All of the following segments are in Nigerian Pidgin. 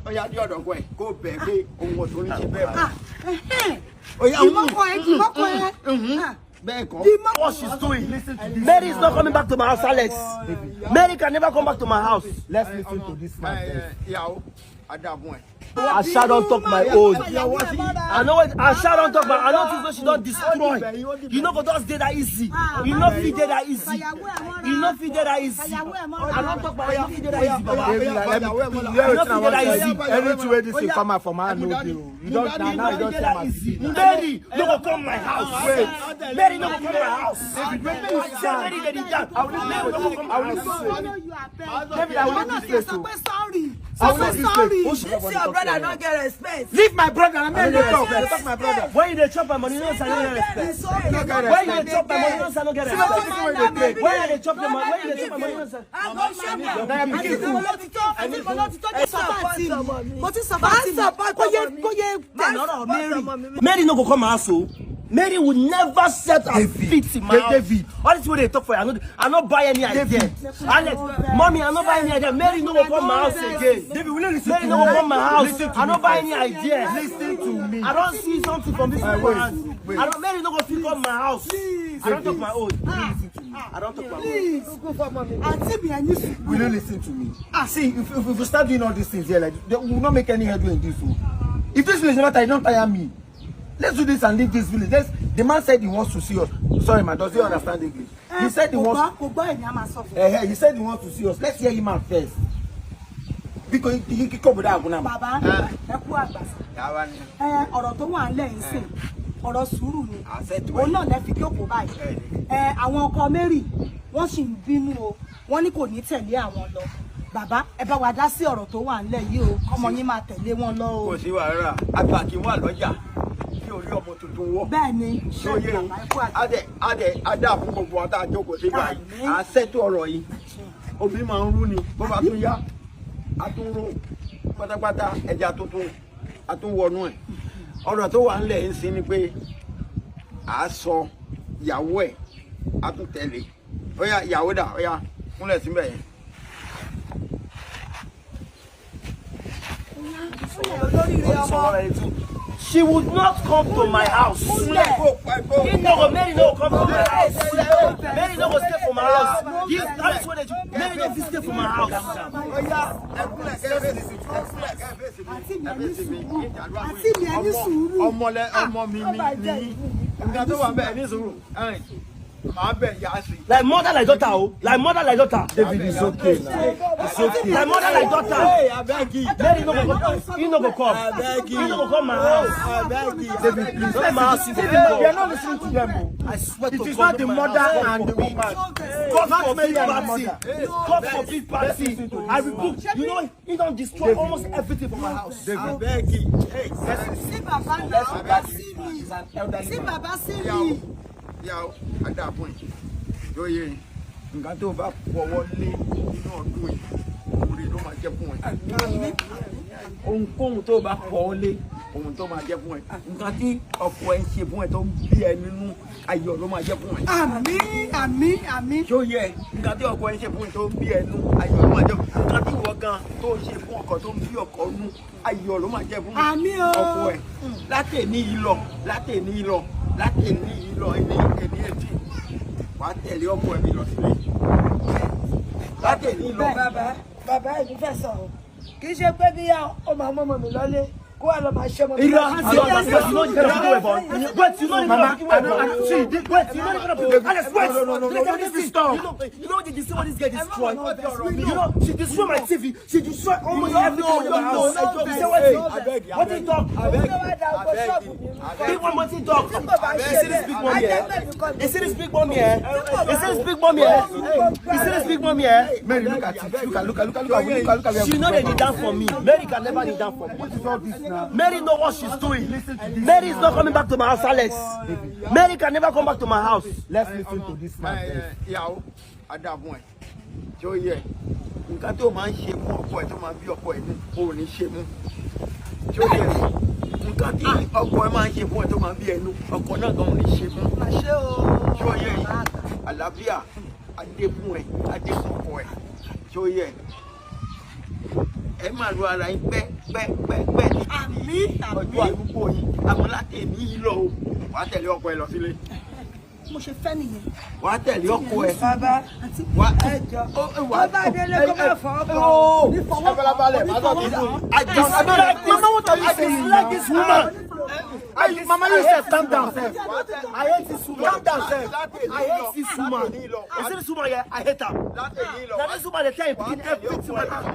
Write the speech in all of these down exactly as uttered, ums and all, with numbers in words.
Ọya dé ọ̀dọ̀ ọkọ ẹ̀, kó bẹ̀ pé ohun ọ̀tún ní ṣe bẹ́ẹ̀ mọ́. Ah, ẹ̀hẹ́n. Ọya, dì mọ́kọ ẹ, dì mọ́kọ ẹ. Ah, bẹ́ẹ̀ kọ́. Dì mọ́kọ. What she's doing? Listen to this. Mary is not coming back to my house, Alex. Mary can never come back to my house. Let's listen to this man first. Ìyàwó, a dà fún ẹ. Asha don talk my own. I know what Asha don talk my, I know things wey she don destroy. You no go just dey that easy. You no fit dey that easy. You no fit dey that easy. I don talk my own. You no fit dey that easy, Baba. You no fit dey that easy. Anything wey this thing come out for my hand no dey o. You don, na now you don tell my secret. Mary no go come my house. Wait. Mary no go come my house. Say Mary dey down. Mary no go come my house. David, I will leave this place o. Sorry. I will leave this place. This your brother no get respect. Leave my brother. I no get respect. Talk my brother. When you dey chop my money, you know say I no get respect. When you dey chop my money, you know say I no get respect. When you dey chop the money, when you dey chop my money, you know say I go show you. Na your pikin food. Mo ti sọ fún àǹtí mi. Kò yé, kò yé tẹ̀lé ọ̀rọ̀ Mary. Mary no go come my house o. Mary will never set her feet in my house. David. All this wey dey talk for you, I no, I no buy any idea. Alex, mommy, I no buy any idea. Mary no go come my house again. David, will you listen to me? Mary no go come my house. I no buy any idea. Listen to me. I don see something from this woman hand. I don, Mary no go fit come my house. I don talk my own. I don talk my own. Please. Àǹtí mi, ẹ ní sùúrù. Will you listen to me? Ah, see, if, if, if we start doing all these things here, like, we will not make any headway in this room. If this village never tire, don't tire me. Let's do this and leave this village. Let's, the man said he wants to see us. Sorry, man, does he understand English? He said he wants. Kò gbọ́, kò gbọ́, èmi á máa sọ fún un. Eh, eh, he said he wants to see us. Let's hear him out first. Because he, he, he come with that. Bàbá, ẹ kú àgbà sà. Ẹ, ọ̀rọ̀ tó wà ńlẹ̀ yìí sìn, ọ̀rọ̀ sùúrù ni. Òun náà lẹ fi jókòó báyìí. Ẹ, àwọn ọkọ Mary, wọ́n sì ń bínú o. Wọ́n ní kò ní tẹ̀lé àwọn lọ. Bàbá, ẹ bá wa dá sí ọ̀rọ̀ tó wà ńlẹ̀ yìí o. Kọ́mọ yín máa tẹ̀lé wọn lọ o. Kò sí wàhálà. Àgbà kì í wà lọ́jà kí orí ọmọ tuntun wọ́. Bẹ́ẹ̀ ni. Ṣé o yé? Bàbá, ẹ kú àgbà. Adẹ, adẹ, adá fún gbogbo ọ̀tá àjókòó sí báyìí. Àmín. À ń ṣètò ọ̀rọ̀ yìí. Omi máa ń rú ni. Bó bá tún yá, a tún rú pátápátá, ẹja tuntun, a tún wọnú ẹ̀. Ọ̀rọ̀ tó wà ńlẹ̀ ń sin ni pé à á sọ ìyàwó ẹ̀, a tún tẹ̀lé. Ó yá, ìyàwó dà, ó yá, kúnlẹ̀ síbẹ̀ yẹn. She would not come to my house. He no go, Mary no go come to my house. Mary no go stay for my house. This house wey dey, Mary no fit stay for my house. Àǹtí mi, ẹ ní sùúrù. Àǹtí mi, ẹ ní sùúrù. Ọmọ lẹ, ọmọ mi ni, ni. Nǹkan tó wà bẹ́ẹ̀ ní sùúrú. Màá bẹ̀ yá sí. Like mother, like daughter o. Like mother, like daughter. David, it's okay now. It's okay. Like mother, like daughter. Hey, abeg. Mary no go come. He no go come. Abeg. He no go come my house. Abeg. David, please. Come my house. David, we are not listening to them o. I swear to God, it is not the mother and the woman. God forbid party. God forbid party. I rebuke. You know, he don destroy almost everything for my house. David. Abeg. Hey, see Baba now. See me. See Baba, see me. Ìyàwó, a dà fún ẹ. Yóò yé yín. Nǹkan tó o bá fọwọ́ lé nínú ọdún yìí, oore ló máa jẹ́ fún ẹ. Ohunkóhun tó o bá fọwọ́ lé, ohun tó máa jẹ́ fún ẹ. Nǹkan tí ọkọ ẹ ń ṣe fún ẹ tó ń bí ẹ nínú, ayọ̀ ló máa jẹ́ fún ẹ. Àmín, àmín, àmín. Ṣé o yẹ? Nǹkan tí ọkọ ẹ ń ṣe fún ẹ tó ń bí ẹ nínú, ayọ̀ ló máa jẹ́ fún ẹ. Nǹkan tí ìwọ gan tó ń ṣe fún ọkọ tó ń bí ọkọ nínú, ayọ̀ ló máa jẹ́ fún ọkọ ẹ. Àmín o. Látẹ̀ní yìí lọ, látẹ̀ní yìí lọ, látẹ̀ní yìí lọ, ẹni, ẹni ẹtì. Wàá tẹ̀lé ọkọ ẹ mi lọ sílé. Látẹ̀ní yìí lọ. Bàbá, bàbá, èmi fẹ́ sọ̀rọ̀. Kì í ṣe pé bí ó máa mú ọmọ mi lọlé, kó wá lọ máa ṣe ọmọ mi. Irọ́, irọ́, irọ́, you know the kind of people we born. Wait, you know the kind of people we born. See, wait, you know the kind of people. Alex, wait. No, no, no, no, no, this is stop. You know, you know the, the, what this girl destroy. You know, she destroy my T V. She destroy almost everything in my house. You say what? What did he talk? Big one, what did he talk? You see this big one here? You see this big one here? You see this big one here? You see this big one here? Mary, look at it. Look at, look at, look at, look at, look at, look at. She no dey kneel down for me. Mary can never kneel down for me. What is all this now? Mary know what she's doing. Listen to this. Mary is not coming back to my house, Alex. Mary can never come back to my house. Let's listen to this man first. Ìyàwó, a dà fún ẹ. Tí ó yẹ, nǹkan tó máa ń ṣe fún ọkọ ẹ tó máa bí ọkọ ẹ ní, o ò ní ṣe mú. Tí ó yẹ, nǹkan tí ọkọ ẹ máa ń ṣe fún ẹ tó máa bí ẹnu, ọkọ náà gan ò ní ṣe mú. Tí ó yẹ, àlàáfíà, adé fún ẹ, adé fún ọkọ ẹ. Tí ó yẹ. Ẹ máa lo ara yín pẹ́ pẹ́ pẹ́ pẹ́ ní Àmín, àmín. Ọjọ́ arúgbó yín. Àmọ́ láti èmi yìí lọ o, wàá tẹ̀lé ọkọ ẹ lọ sílé. Mo ṣe fẹ́ nìyẹn. Wàá tẹ̀lé ọkọ ẹ. Bàbá, àti wà ẹ jọ. Ó, ó, wà tó bá délé kó má fọ ọkọ. Ó, ní fọwọ́ ẹ farabalẹ̀, má tọ́ ti fún. I dislike this, mama, what are you saying now? Woman, I, mama, you sef, calm down, sef. I hate this woman. Calm down, sef. I hate this woman. You see this woman here? I hate her. Now this woman dey tell him pikin everything wey happen.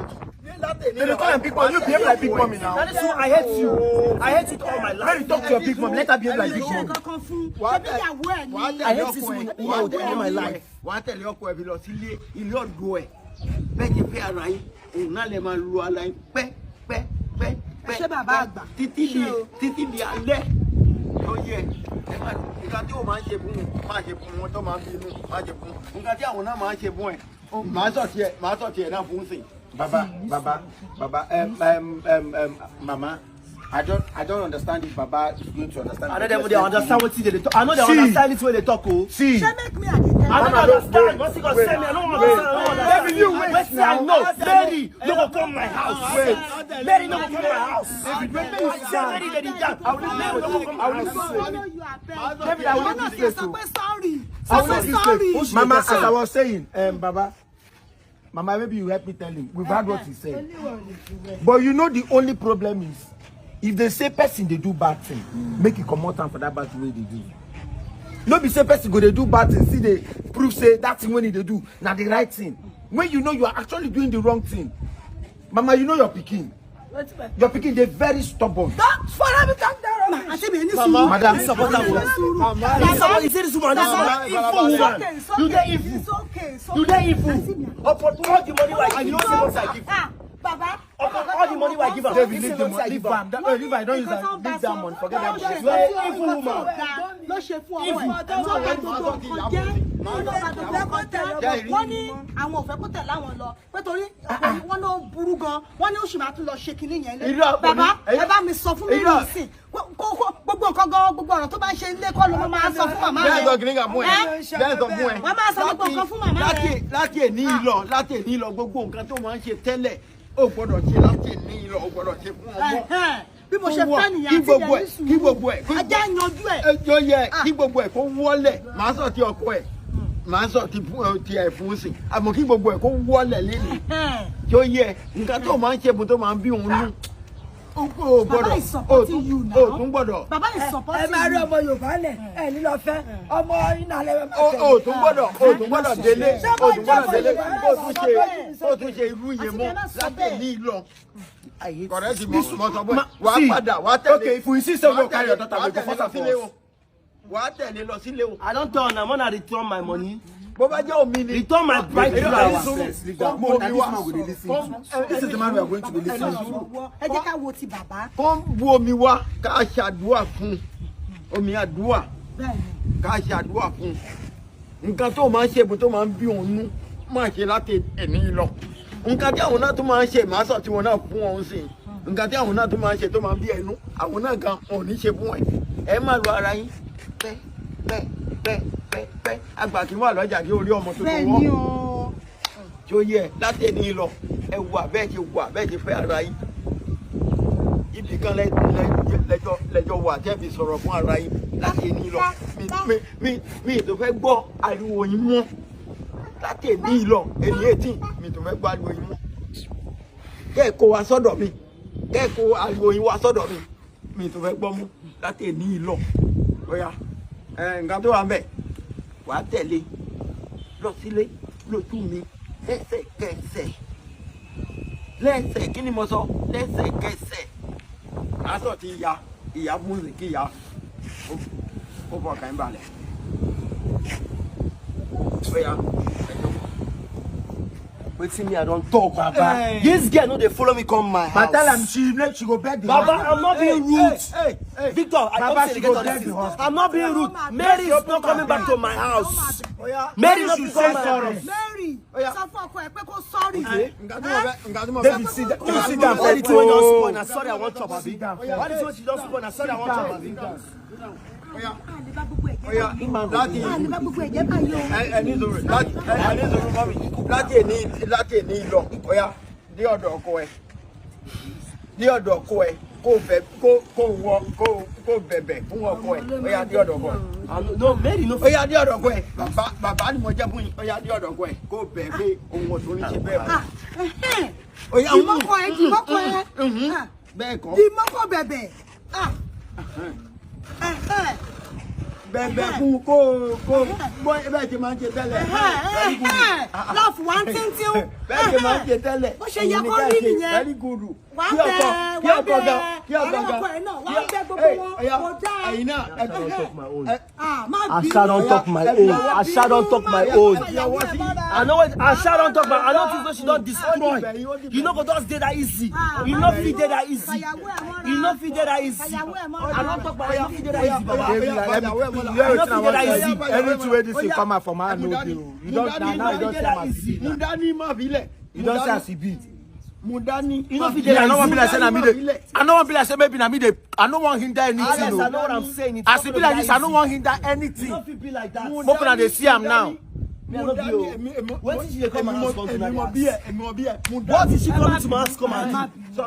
They dey call am big mom. You behave like big mommy now. That is why I hate you. I hate you all my life. When you talk to your big mom, let her behave like big mom. Ṣé bí ìyàwó ẹ̀ ni? I hate this woman all my life. Wàá tẹ̀lé ọkọ ẹ̀ fi lọ sílé, ilé ọ̀dọ́ ẹ̀. Bẹ́ẹ̀ ni fẹ́ ara yín, òun náà lè máa lo ara yín pẹ́ pẹ́ pẹ́ pẹ́. Ṣé bàbá àgbà? Títí di, títí di alẹ́. Ó yẹ ẹ máa, nǹkan tí o máa ń ṣe fún un, máa ṣe fún wọn tó máa ń bínú, máa ṣe fún un. Nǹkan tí àwọn náà máa ń ṣe fún ẹ, ó máa sọ tiẹ̀, máa sọ tiẹ̀ náà fún un sìn. Baba, Baba, Baba, um, um, um, um, Mama, I don't, I don't understand if Baba is going to understand. I no dey even dey understand wetin dey dey talk. I no dey understand it wey dey talk o. See. Shey make me I dey tell I no dey understand. Wetin go send me? I no understand. I no understand. Baby, you wait now. Wetin I know? Mary no go come my house. Wait. Mary no go come my house. Baby, wait. Say Mary dey dey die. Mary no go come my house. Baby, I will leave this place o. Sorry. I will leave this place. Mama, as I was saying, um, Baba, Mama, maybe you help me tell him. We've heard what he said. But you know the only problem is, if they say person dey do bad thing, make e comot am for that bad thing wey dey do. No be say person go dey do bad thing, still dey prove say that thing wey e dey do na the right thing. When you know you are actually doing the wrong thing. Mama, you know your pikin. Your pikin dey very stubborn. Don't follow me talk that rubbish. Àti mi ní sùúrù. Madam, support am. Mama. This one, you see this woman, this woman, evil woman. You dey evil. It's okay, it's okay. You dey evil. Upon all the money wey I give you, you know say what I give you. Ah, Baba. Upon all the money wey I give am, you see what I give am. Leave am. Leave am. Don't use am. Leave that money. Forget that money. You are an evil woman. Ló ṣe fún ọmọ ẹ̀. Tó bá gbogbo nǹkan jẹ́. Tó bá gbogbo nǹkan jẹ́. Wọ́n ní àwọn ò fẹ́ kó tẹ̀lé àwọn lọ. Pé torí ọkùnrin wọn ló burú gan, wọn ní oṣù máa tún lọ ṣe kinní yẹn lé. Irọ́, bàbá, ẹ bá mi sọ fún mi nísìn. Kó, kó, kó, gbogbo nǹkan gan, gbogbo ọ̀rọ̀ tó bá ń ṣe nílé kọ́ ló máa sọ fún màmá rẹ̀. Bẹ́ẹ̀ sọ kìnìún kan fún ẹ. Bẹ́ẹ̀ sọ fún ẹ. Wọ́n máa sọ gbogbo nǹkan fún màmá rẹ̀. Láti, láti èní lọ, láti èní lọ, gbogbo nǹkan tó máa ń ṣe tẹ́lẹ̀, o gbọ́dọ̀ ṣe láti èní lọ, o gbọ́dọ̀ ṣe fún ọmọ. Bí mo ṣe fẹ́ nìyẹn, àti ìyá yín sùn. Kí gbogbo ẹ̀, kí gbogbo ẹ̀, ajá yanjú ẹ̀. Ẹ jọ yẹ, kí gbogbo ẹ̀ kó wọlẹ̀. Màá sọ ti ọkọ ẹ̀, màá sọ ti fún, ti ẹ̀ fún sí. Àmọ́ kí gbogbo ẹ̀ kó wọlẹ̀ lẹ́nu. Tí ó yẹ, nǹkan tó máa ń ṣe bó tó máa ń bí òun nú. O gbọ́dọ̀, o tún gbọ́dọ̀. Baba is supporting you. Ẹ máa rí ọmọ Yorùbá lẹ̀, ẹ ní lọ fẹ́. Ọmọ iná lẹ máa fẹ́. O tún gbọ́dọ̀, o tún gbọ́dọ̀ délé, o tún gbọ́dọ̀ délé. O tún ṣe, o tún ṣe irú yẹn mọ́ láti ní lọ. Correct, mo sọ pé wà á padà, wà á tẹ̀lé. Okay, if we see say we go carry your daughter, we go force am for us. Wà á tẹ̀lé lọ sílé o. I don tell una, una return my money. Bó bá jẹ́ omi ni. Return my bright flower. Leave that. Mo na this man we dey listen to. This is the man we are going to be listening to. Ẹ jẹ́ ká wo ti bàbá. Kó ń bu omi wá, ká ṣàdúrà fún. Omi àdúrà. Ká ṣàdúrà fún. Nǹkan tó máa ń ṣe bó tó máa ń bí òun nú, máa ṣe láti èmi lọ. Nǹkan tí àwọn náà tún máa ń ṣe, màá sọ tí wọn náà fún òun sí. Nǹkan tí àwọn náà tún máa ń ṣe tó máa ń bí ẹnu, àwọn náà gan ò ní ṣe fún ẹ. Ẹ máa lo ara yín pẹ́ pẹ́ pẹ́ pẹ́ pẹ́. Àgbà kì í wà lọ́jà kí orí ọmọ tuntun wọ́. Bẹ́ẹ̀ ni o. Tí ó yẹ láti èní lọ, ẹ wà bẹ́ẹ̀ ṣe wà bẹ́ẹ̀ ṣe fẹ́ ara yín. Ibì kan lẹ, lẹ, lẹjọ, lẹjọ wà tẹ́ fi sọ̀rọ̀ fún ara yín láti èní lọ. Mi, mi, mi, mi ì tó fẹ́ gbọ́ ariwo yín mọ́. Láti èní lọ, èní eighteen, mi ì tó fẹ́ gbọ́ ariwo yín mọ́. Kẹ́ ẹ kó wa sọ́dọ̀ mi, kẹ́ ẹ kó ariwo yín wá sọ́dọ̀ mi, mi ì tó fẹ́ gbọ́ mọ́. Láti èní lọ, bóyá, ẹ, nǹkan tó wà ń bẹ̀, wàá tẹ̀lé lọ sílé lójú mi lẹ́sẹ̀kẹsẹ̀. Lẹ́sẹ̀, kí ni mo sọ? Lẹ́sẹ̀kẹsẹ̀. Aṣọ ti ya, ìyá mú mi kí ìyá. Ó, ó fọkàn yín balẹ̀. Bóyá, ẹ jókòó. Wetin me I don talk, Baba? Hey. This girl no dey follow me come my house. But tell am she make she go beg the house. Baba, I'm not being rude. Hey, hey, hey. Victor, I don't say she go beg the house. I'm not being rude. Mary is not coming back to my house. Mary should say sorry. Mary, sọ fún ọkọ ẹ pé kó sorry. Okay. Nǹkan tí mo fẹ́, nǹkan tí mo fẹ́. Baby, sit down. You sit down. All the thing wey you don spoil, na sorry I wan chop, abi? Sit down. All the thing wey you don spoil, na sorry I wan chop, abi? Oya. Oya. Láti, ẹ, ẹ ní sùúrù. Láti, ẹ, ẹ ní sùúrù, mọ́mì. Láti èní, láti èní lọ. Oya. Dé ọ̀dọ̀ ọkọ ẹ. Ní ọ̀dọ̀ ọkọ ẹ, kó o bẹ̀, kó, kó o wọ, kó o, kó o bẹ̀bẹ̀ fún ọkọ ẹ. Ó yá, dé ọ̀dọ̀ ọkọ ẹ. I no, no, Mary no. Ó yá, dé ọ̀dọ̀ ọkọ ẹ. Bàbá, bàbá ni mo jẹ́ fún yín. Ó yá, dé ọ̀dọ̀ ọkọ ẹ. Kó o bẹ̀ pé ohun ọ̀tún ní ṣe bẹ́ẹ̀ mọ́. Ó yá, Dìmọ́kọ ẹ, dìmọ́kọ ẹ. Bẹ́ẹ̀ kọ́. Dìmọ́kọ bẹ̀bẹ̀. Ah. Bẹ̀bẹ̀ fún kó o, kó o, bó ẹ bẹ́ẹ̀ ṣe máa ń ṣe tẹ́lẹ̀. Very good. Love one thing till. Bẹ́ẹ̀ ṣe máa ń ṣe tẹ́lẹ̀. Bó ṣe yẹ kó rí nìyẹn. Very good. Wà á Kí ọkọ, bẹ̀, kí wà á ọkọ ga, bẹ̀. kí ọkọ ga. Àwọn ọkọ ẹ̀ náà, wà á bẹ̀ gbogbo Hey, wọn. ó yá, Kò dáa. Ẹ̀yin náà, ẹ bẹ̀rẹ̀. Talk my own. Ah, má I bínú. shall don't talk my own. I shall don't talk my own. I know what I shall don't talk my. I don't think so she don't destroy. You know, go just dey that easy. You know, fit dey that easy. You know, fit dey that easy. I don't talk about. I don't fit dey that easy, Baba. Baby, like, let me, You know, fit dey that easy. Anything wey this thing come out from her, no dey o. You don't, now, now you don't say am as e be. Mudani má fi lẹ̀. You don't say as e be. Mudani. You know, fit dey. I no wan be like say na me dey. I no wan be like say maybe na me dey. I no wan hinder anything. Yes, I know O. what I'm saying. As e be like this, I no wan hinder anything. No fit be like that. Make una dey see am now. Me no be o. Wetin she dey come my house come do like that? Èmi mọ bí ẹ, èmi mọ bí ẹ. What is she coming to my house come and do?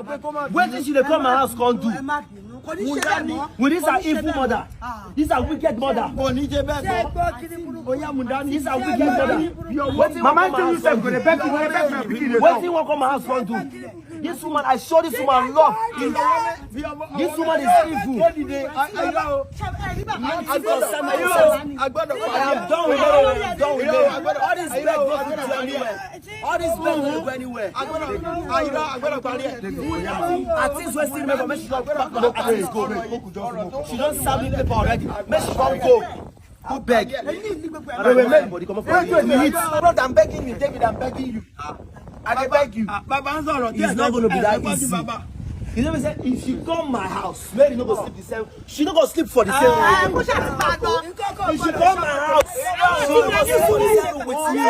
Wetin she dey come my house come do? Ẹ má bínú. Kò ní ṣe bẹ́ẹ̀ mọ́. With this Kò her ní ṣe evil bẹ́ẹ̀ mother. mọ́. Ah. This her wicked mother. Kò ní ṣe bẹ́ẹ̀ Ṣé mọ́. gbọ́ kiri burúkú? Ó yá, Mudani. This her wicked mother. Wetin Mama wan come my tell you house say come go do? dey beg you, go dey beg you, pikin dey Wetin talk. Wan come my house come do? This woman, I show this woman love. This woman is evil. Agbọ́dọ̀ I am done with her. I am done with her. All this beg no fit do anywhere. All this beg no go anywhere. Agbọ́dọ̀ parí ẹ̀. Artist wey still make make she don pack her artist go. She don serve me paper already. Make she come go. Go beg. Wait, wait, make body comot for you. Brother, I'm begging you, David, I'm begging you. I dey beg you. Bàbá ń sọ̀rọ̀. It's not gonna be that easy. You know what I'm saying? If she come my house, Mary no go sleep the same. She no go sleep for the same room. Kó ṣàtìpá lọ. If she come my house, she no go sleep for the same room with me.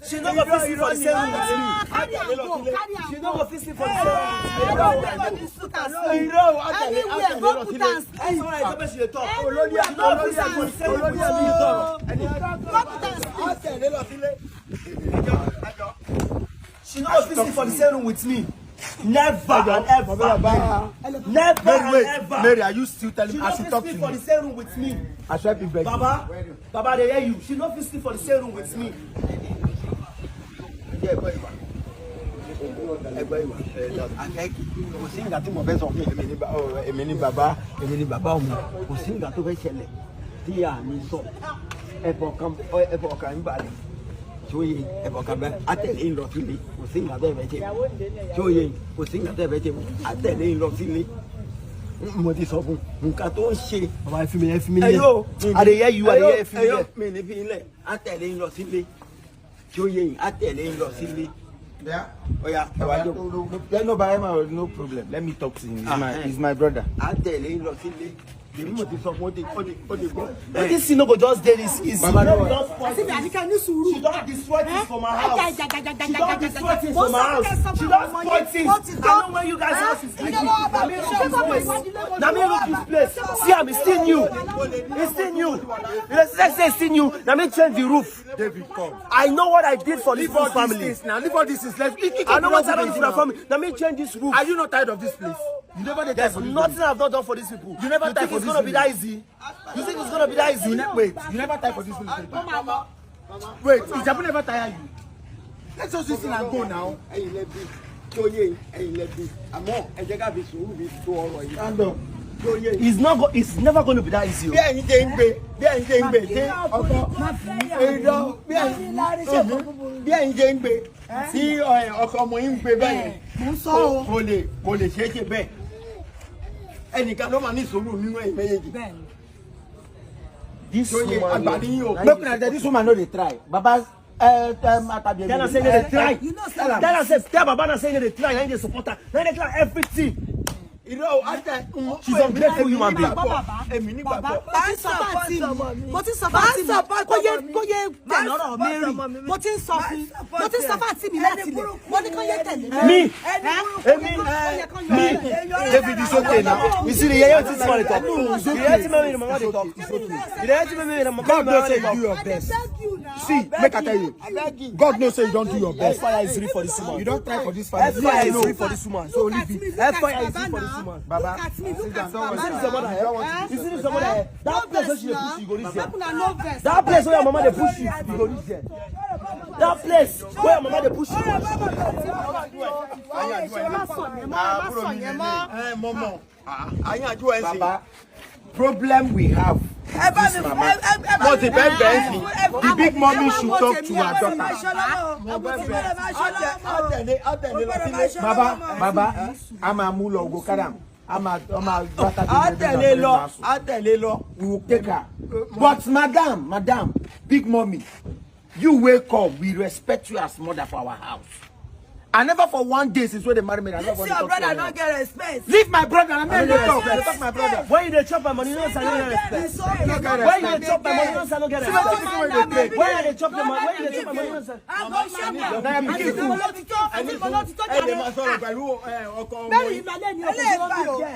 She no go fit sleep for the same room with me. She no go fit sleep for the same room with me. Anywhere, go put am sleep. That's why I tell her she dey talk. Anywhere, go put am sleep. Á tẹ̀lé lọ sílé. She no go fit sleep for the same room with me. Never and ever. Never and ever. Mary, are you still telling She me? no As you fit talk sleep to for me. The same room with me. I should be begging. Baba, Baba, they hear you. She no fit sleep for the same room with me. Ẹgbẹ́ ìwà. Ẹgbẹ́ ìwà. Àkẹ́kì. Kò sí ìgbà tí mo fẹ́ sọ fún èmi ní bá-, oh, èmi ní bàbá, èmi ní bàbá ọmọ. Kò sí ìgbà tó fẹ́ ṣẹlẹ̀ tí a ní sọ. Ẹ̀fọ̀ kan, ẹ̀fọ̀ kan ń balẹ̀. Ṣóye ẹ̀fọ̀ kan bẹ́ẹ̀. Á tẹ̀lé ń lọ sílé. Kò sí ìgbà tó fẹ́ ṣe. Ṣóye kò sí ìgbà tó fẹ́ ṣe. Á tẹ̀lé ń lọ sílé. Mo ti sọ fún un. Nǹkan tó ń ṣe. Bàbá ẹ fi mi, ẹ fi mi lẹ̀. Ẹyọ. I dey hear you, I dey hear, ẹ fi mi lẹ̀. Mi ní fi ilẹ̀. Á tẹ̀lé ń lọ sílé. Ṣóye yìí, á tẹ̀lé ń lọ sílé. Yeah. Ó yá, ẹ wá jókòó. No, no, no, no, no problem. Let me talk to him. He's my, he's my brother. Á tẹ̀lé ń lọ sílé. Èmi mo ti sọ fún ó ti, ó ti, ó ti gbọ́. But this thing no go just dey this easy. Baba, no. Just spoil Àti bí things. àdìkẹ́ ní sùúrù. She don destroy things for my house. She don destroy things for my house. She don spoil things. I know where you guys' house is. Na me look this place. Na me look this place. See am, it's still new. It's still new. You know, say say it's still new. Na me change the roof. David, come. I know what I did for this Leave all these family. Things now. Leave all these things. Let's. I know what I don do for my family. Na me change this roof. Are you not tired of this place? You never dey tired There's for this nothing place. I've not done for these people. You never You tired think for it's this gonna be place. That easy? You think it's gonna be that easy? You ne- wait. You never tired for this place. Wait. Ìjẹ̀bú never tire you. Let's just listen and go now. Ẹ̀yin lẹ bí. Ṣóye yìí, ẹ̀yin lẹ bí. Àmọ́ ẹ jẹ́ ká fi sùúrù fi tó ọ̀rọ̀ yìí. Stand up. Ṣóye yìí. It's not go. It's never gonna be that easy. Bí ẹ̀yin ṣe ń gbé, bí ẹ̀yin ṣe ń gbé, ṣé ọkọ, èyí lọ, bí ẹ̀yin, bí ẹ̀yin ṣe ń gbé, tí ọkọ ọmọ yín ń gbé bẹ́ẹ̀, Mò ń sọ o. kò lè, kò lè ṣeé ṣe bẹ́ẹ̀. Ẹnìkan ló máa ní sùúrù nínú ẹ̀yin méjèèjì. Bẹ́ẹ̀ni. This Ṣóye woman àgbà here. Ní yín o. Make una tell this woman no dey try. Baba, uh, um, Atabi. Tell her say no dey try. You know, Tell her, tell her say, tell Baba na say no dey try. Na him dey support her. Na him dey try everything. She's ungrateful human being. Èmi nígbàgbọ́. Mo ti sọ fún àǹtí mi. Mo ti sọ fún àǹtí mi. Kó yé, kó yé tẹ̀ lọ́rọ̀ Mary. Mo ti ń sọ fún, mo ti ń sọ fún àǹtí mi láti lẹ̀. Mo ní kó yé tẹ̀lé. Me? Èmi? Me? David, it's okay now. You see the yeye wey this man dey talk? You dey hear the mama dey talk? It's okay. You dey hear the mama dey talk? God know say you do your best. See, make I tell you. God know say you don do your best. Fire is real for this woman. You don try for this family. Fire is real for this woman. So leave it. Fire is real for this woman. Baba, sit down, don't worry. You see this woman here? You see this woman here? That place wey she dey push you, you go reach there. That place where your mama dey push you, you go reach there. That place where your mama dey push you. Àbúrò mi ni. Eh, mọ́mọ́. Ah, ayé àjọ ẹ̀ sìn. Baba, problem we have with this mama. Mo ti bẹ́ẹ̀ bẹ́ẹ̀ sí. The big mommy should talk to her daughter. Baba, Baba, a máa mú lọ, we go carry am. A máa, a máa, a tẹ̀lé lọ, a tẹ̀lé lọ. We will take her. But madam, madam, big mommy, you wey come, we respect you as mother for our house. I never for one day since when they marry me, I never want to talk to anyone. Leave my brother, I no dey talk. Talk my brother. When you dey chop my money, you know say I no get respect. When you dey chop my money, you know say I no get respect. When I dey chop the money, when you dey chop my money, you know say Ẹ lè máa sọ̀rọ̀ pẹ̀lú, eh, ọkọ wọn.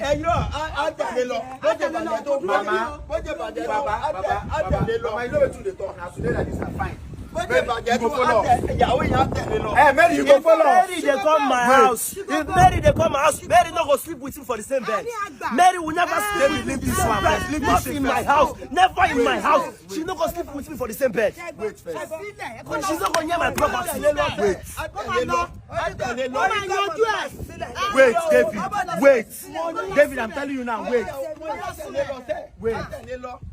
Ẹ yọ, á, á tẹ̀lé lọ. Bó ṣe bàjẹ́ tó, bó ṣe bàjẹ́ tó, á tẹ̀-, á tẹ̀lé lọ. Mama, you know wetin dey talk. As you dey like this, I'm fine. Bó ṣe bàjẹ́ tó, á tẹ̀-, ìyàwó yẹn á tẹ̀lé lọ. Eh, Mary, you go follow us. If Mary dey come my house, if Mary dey come my house, Mary no go sleep with him for the same bed. Mary will never sleep with me in my house. Never in my house. She no go sleep with me for the same bed. Wait first. She no go near my property. Wait. Wait, David. Wait. David, I'm telling you now. Wait. Wait.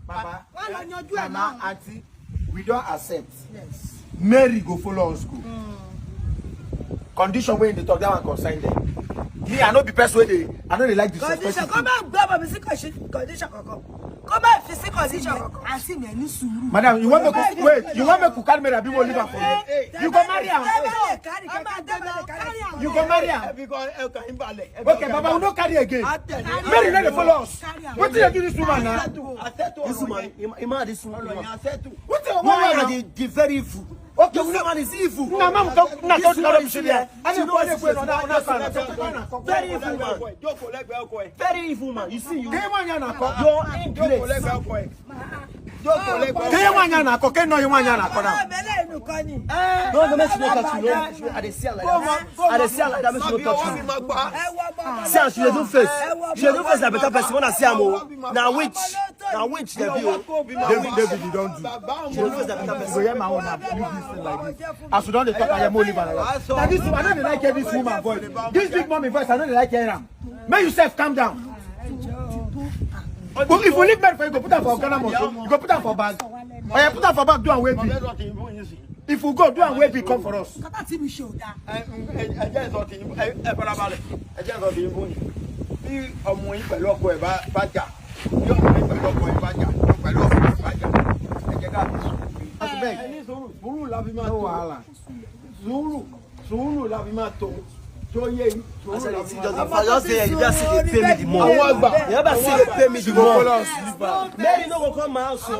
Baba, Mama, Auntie, we don accept. Mary go follow us go. Condition wey you dey talk, that one concern them. Me, I no be person wey dey, I no dey like disrespect people. Condition, come and go, but we see condition, condition kankan. Come and see condition kankan. Àǹtí mi, ẹ ní sùúrù. Madam, you wan make we, wait, you wan make we carry Mary abi we leave am for you? You go marry am. You go marry am. Okay, Baba, we no carry again. Mary no dey follow us. Wetin dey do this woman now? This woman, Ima, Ima, this woman. Wetin you wan now? The, the very evil. Okay, this woman is evil. Na mama talk, na talk, na talk. Very evil man. Very evil man. You see you. Your English. Keye wanya na ko, ke no ye wanya na ko na. No, no, make she no touch you. No, I dey see her like that. I dey see her like that. Make she no touch you. See as she dey do face. She dey do face like better person. When I see am o, na witch. Na witch dey be o. David, David, you don do. She dey do face like better person. You go hear my own now. Leave this thing like this. As you don dey talk, I am only like that. Now this, I no dey like hear this woman voice. This big mommy voice, I no dey like hear am. Make yourself calm down. But if you leave bed for you, go put am for Ghana must. You go put am for bag. Oya, put am for bag, do am wey be. If you go, do am wey be, come for us. Kata ti mi ṣe o da. Ẹ jẹ́ sọ ti, ẹ farabalẹ̀. Ẹ jẹ́ sọ ti fún yín. Bí ọmọ yín pẹ̀lú ọkọ ẹ̀ bá, bá jà, bí ọmọ yín pẹ̀lú ọkọ ẹ̀ bá jà, pẹ̀lú ọkọ ẹ̀ bá jà, ẹ jẹ́ ká fi sùúrù. Ẹ ní sùúrù, sùúrù la fi máa tó. No wahala. Sùúrù, sùúrù la fi máa tó. Tó yé yín, sùúrù la fi máa tó. Just say, you just say they pay me the more. Àwọn àgbà. You ever see they pay me the more? Mary no go come my house o.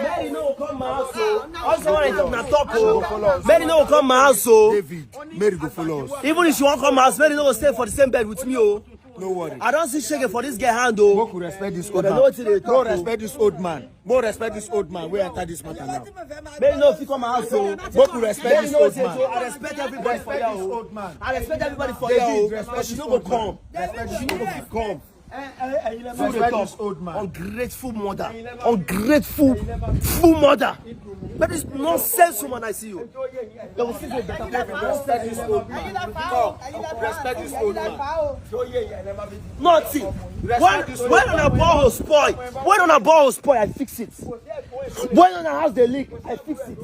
Mary no go come my house o. Also, when I talk na talk o. Mary no go come my house o. David, Mary go follow us. Even if she wan come my house, Mary no go stay for the same bed with me o. No worry. I don see shege for this girl hand o. Make we respect this old man. Make we respect this old man. Make we respect this old man wey enter this matter now. Mary no fit come my house o. Make we respect this old man. I respect everybody for here o. I respect everybody for here o. But she no go come. She no go fit come. Respect this old man. Ungrateful mother. Ungrateful, full mother. But this nonsense woman I see you. They will see you better. Respect this old man. Respect this old man. Nothing. When, when una borehole spoil, when una borehole spoil, I fix it. When una house dey leak, I fix it.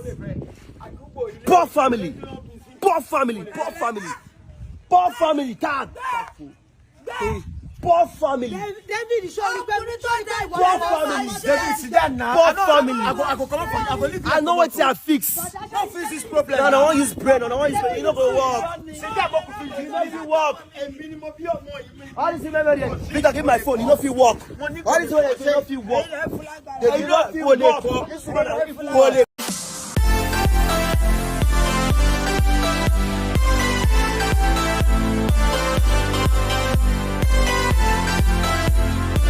Poor family. Poor family. Poor family. Poor family. Tag. Hey, Poor family. David show you pé Poor family. David, sit down now. Poor I know, family. I go, I go come up from, I go leave. I know what I fix. Don't fix this problem. No, no, I want use brain. No, no, I want use brain. You no go work. Sit down, make we finish. You no fit work. All this memory. Peter, give my phone. You no fit work. All this memory. You no fit work. You no fit work. Go dey.